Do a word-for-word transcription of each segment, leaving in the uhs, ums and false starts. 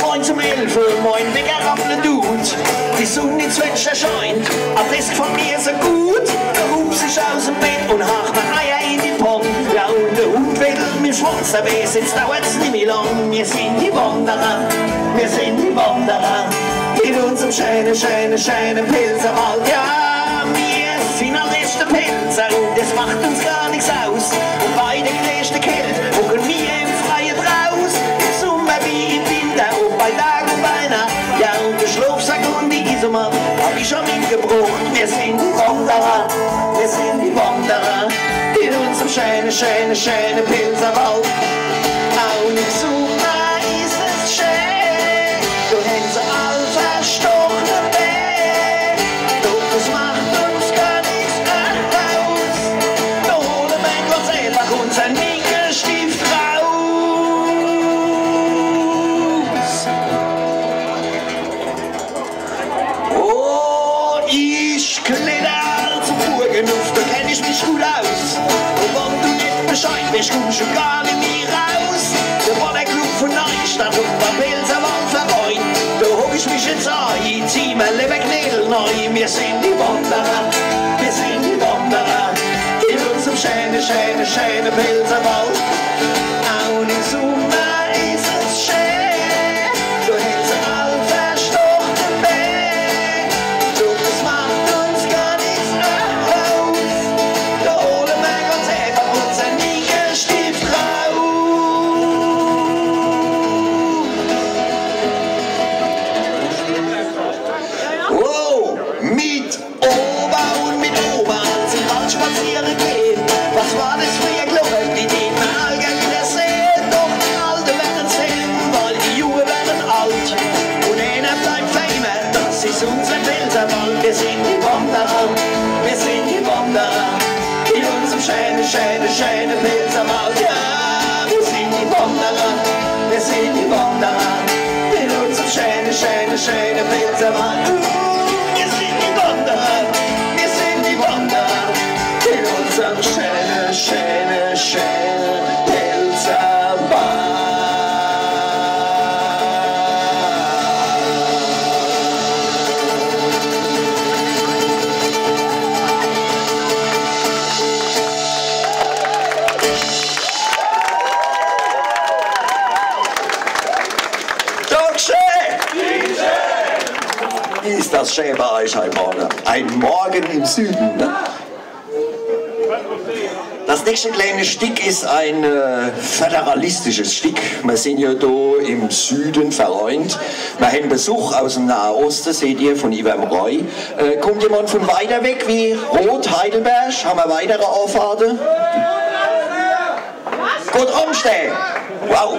Moin zum elfe, moin Wecker rappelt, dut die Sunn ins Fenster scheint, a des gfallt mer so gut. Do hups ich aus em Bett un hach mer Eier in die Pann. Ja, un de Hund weddelt mit em Schwanz, awwer jetzt dauert's nimmi lang. Mir sin die Wanderer, mir sin die Wanderer in unserm schäne, schäne, schäne Pälzerwald. Ja, mir sin halt echte Pälzer un des macht uns gar nix aus. Un bei de greeschte Kält hocke mir im Freie draus. Im Summer wie im Winter, ob bei Dag un bei Nacht. Ja, un de Schlofsack un die Isomatt hab ich schun mitgebrocht. Mir sin die Wanderer, mir sin die Wanderer in unserm schäne, schäne, schäne Pälzerwald. Au, im Summer is es schää, do hän se all verstochene Bää. Doch des macht uns gar nix aus. Do hole mer ganz äfach unsern Nickelstift raus. Oh, ich kledder als Burgen uff, do kenn ich mich gut aus. Un wann du net Bescheid weescht, kummscht du gar nimmi raus. De Wanderclub vun Neistadt un de Pälzerwaldverein, do hock ich mich jetzt ei, zieh mer liewer Knädel nei. Mir sin die Wanderer, mir sin die Wanderer in unserm schäne, schäne, schäne Pälzerwald. Au, im Summer is es schää, do hän se all verstochene Bää. Doch des macht uns gar nix aus. Do hole mer ganz äfach unsern Nickelstift raus. Wow, mit Opa un mit Oma sin mer spaziere gehn. Was war des frieher Glocke, die dät mer all gern widder sehn. Doch die Alte werre sehn, weil die Junge werre alt. Un eener bleibt fer immer, des is unser Pälzerwald. Mir sin die Wanderer, mir sin die Wanderer in unserm schäne, schäne, schäne Pälzerwald. Ja, mir sin die Wanderer, mir sin die Wanderer in unserm schäne, schäne, schäne Pälzerwald. Mir sin die Wanderer, mir sin die Wanderer in unserm schäne, schäne, schäne Pälzerwald. Dankeschön! Is des schää bei eich heit Morge. Ein Morgen im Süden, ne? Des nächschte kleene Stick is e, äh, föderalistisches Stick. Mir sin jo do im Süde vereint. Mir hän Besuch aus em Nahe Oste, seht ihr, vun iwwerm Rhei. Äh, kummt jemand vun weiter weg wie Roth, Heidelberg? Hän mer weitere Aafahrte? Gut, Umstell. Wow.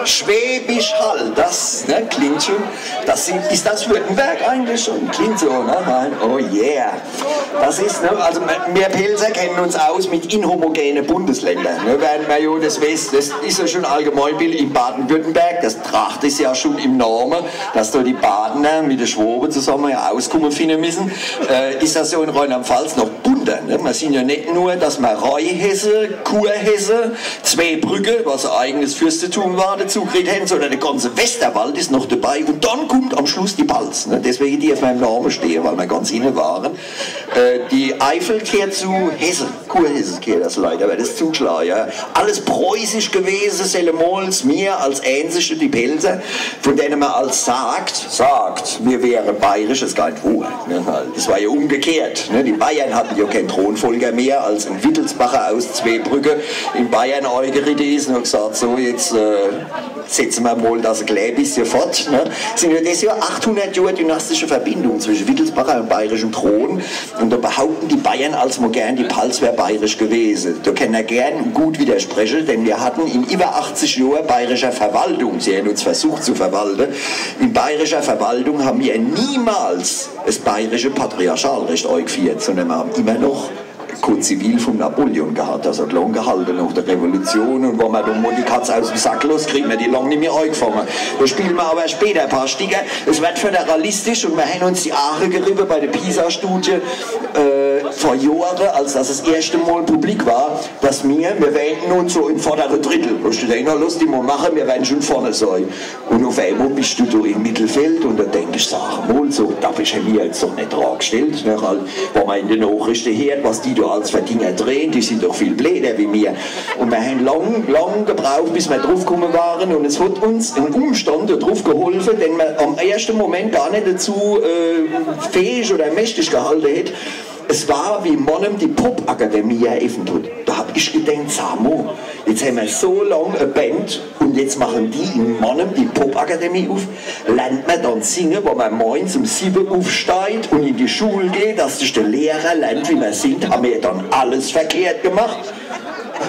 Schwäbisch Hall, des, ne, klingt schun. Des sin, is des Württemberg eigentlich schun? Klingt so, ne? Nein? Oh yeah. Des is, ne, also mir, mir Pälzer kennen uns aus mit inhomogene Bundesländer. Ne? Während mer jo, des weeß, des is jo schun Allgemeinbild in Baden-Württemberg, des tragt es jo schun im Name, dass do die Badener mit de Schwobe zusamme e Auskumme finne misse. Äh, is des jo in Rheinland-Pfalz noch bunter, ne? Mir sin jo net nur, dass mer Rheinhesse, Kurhesse, Zwäbrügge, was e eigenes Fürstetum war, dezu gekriet hän, sondern de ganze Westerwald is noch debei. Un dann kummt am Schluss die Palz, ne? Deswege dierfe mer im Name stehe, weil mer ganz hinne ware. Äh, die Eifel gheert zu Hesse, Kurhesse gheert des leider, weil des zugeschlage, ja. Alles preußisch gewese, sellemols mir als Äänzische, die Pälzer, vun dene mer als sagt, sagt, mir wäre bayerisch, is gar net wohr, ne? Des war jo umgekehrt, ne? Die Bayern hatte jo kän Thronfolger mehr als en Wittelsbacher aus Zwäbrügge in Bayern eigeritte is un hot gesaat, so, jetzt, äh, setze mer mol des Gläbis hier fort, ne? Sin jo des Johr achthunnert Johr dynastische Verbindung zwische Wittelsbacher un bayerischem Thron. Un do behaupten die Bayern als mol gern, die Palz wär bayerisch gewese. Do kenne mer gern un gut widerspreche, denn mir hatten in iwwer achtzig Johr bayerischer Verwaltung, sie hän uns versucht zu verwalte, in bayerischer Verwaltung hän mir niemals es bayerische Patriarchalrecht eigfiehrt, sondern mir hän immer noch Code civil vum Napoleon gehat, des hot lang gehalte noch de Revolution. Un wann mer dann mol die Katz aus em Sack losst, kriet mer die lang nimmi eigfange. Do spiele mer awwer später e paar Sticker. Es werd föderalistisch un mir hän uns die Aache geriwwe bei de PISA-Studie. Äh, Vor Johre, als das das erschte Mol publik war, dass mir, mir wähnen uns so im vordere Drittel. Do hab ich gedenkt, na, loss die mol mache, mir wähnen schun vorne sei. Un uf emol bischt du do im Mittelfeld un do denk ich, sag mol, so dappisch hän mir jetzt doch net dra gestellt, ne? Weil, wann mer in de Nachrichte heert, was die do als fer Dinger drehen, die sin doch viel bleder wie mir. Un mir hän lang, lang gebraucht, bis mer druf kumme waren. Un es hot uns en Umstand druf geholfe, den mer am erschte Moment gar net dazu äh, fähig oder mächtig gehalte hätt. Es war, wie Monnem die Popakademie eröffnet hot. Do hab ich gedenkt, sag mol, jetzt hän mer so lang e Band un jetzt machen die in Monnem die Popakademie uf. Lernt mer dann singe, wann mer morgens um siwwe ufsteiht un in die Schul geht, dass sich de Lehrer lernt, wie mer singt? Hän mer dann alles verkehrt gemacht?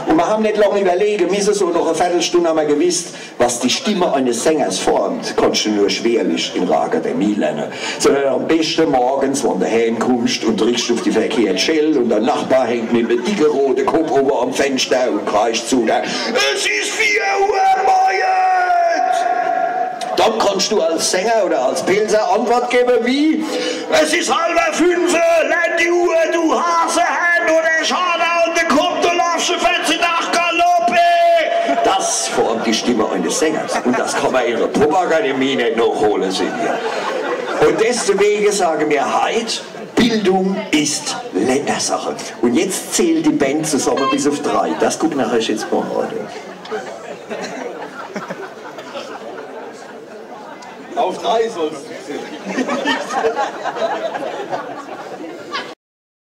Un mer hän net lang iwwerlege misse, so noch e Vertelstund hän mer gewisst, was die Stimme eines Sängers formt, kannscht du nur schwerlich in der Akademie lerne. Sondern am beschte morgens, wann de heemkummscht un drickscht uf die verkehrt Schell un de Nachbar hängt mit em dicke rote Kopp owwe am Fenschter un kreischt zu der: „Es is vier Uhr morgens!“ Dann kannscht du als Sänger oder als Pälzer Antwort gewwe wie: „Es is halwer fünfe, lern die Uhr, du Hasehern, oder ich hau der an de Kopp, du laafscht verzehn Dach Galopp, ey!“ Das formt die Stimme eines Sängers. Un das kann mer in de Popakademie net nochhole, seht ihr. Un deswege sage mer heit, Bildung is Lännersache. Un jetzt zählt die Band zusamme bis uf drei. Das guckt mer eich jetzt mol an. Auf drei sollst du zählen.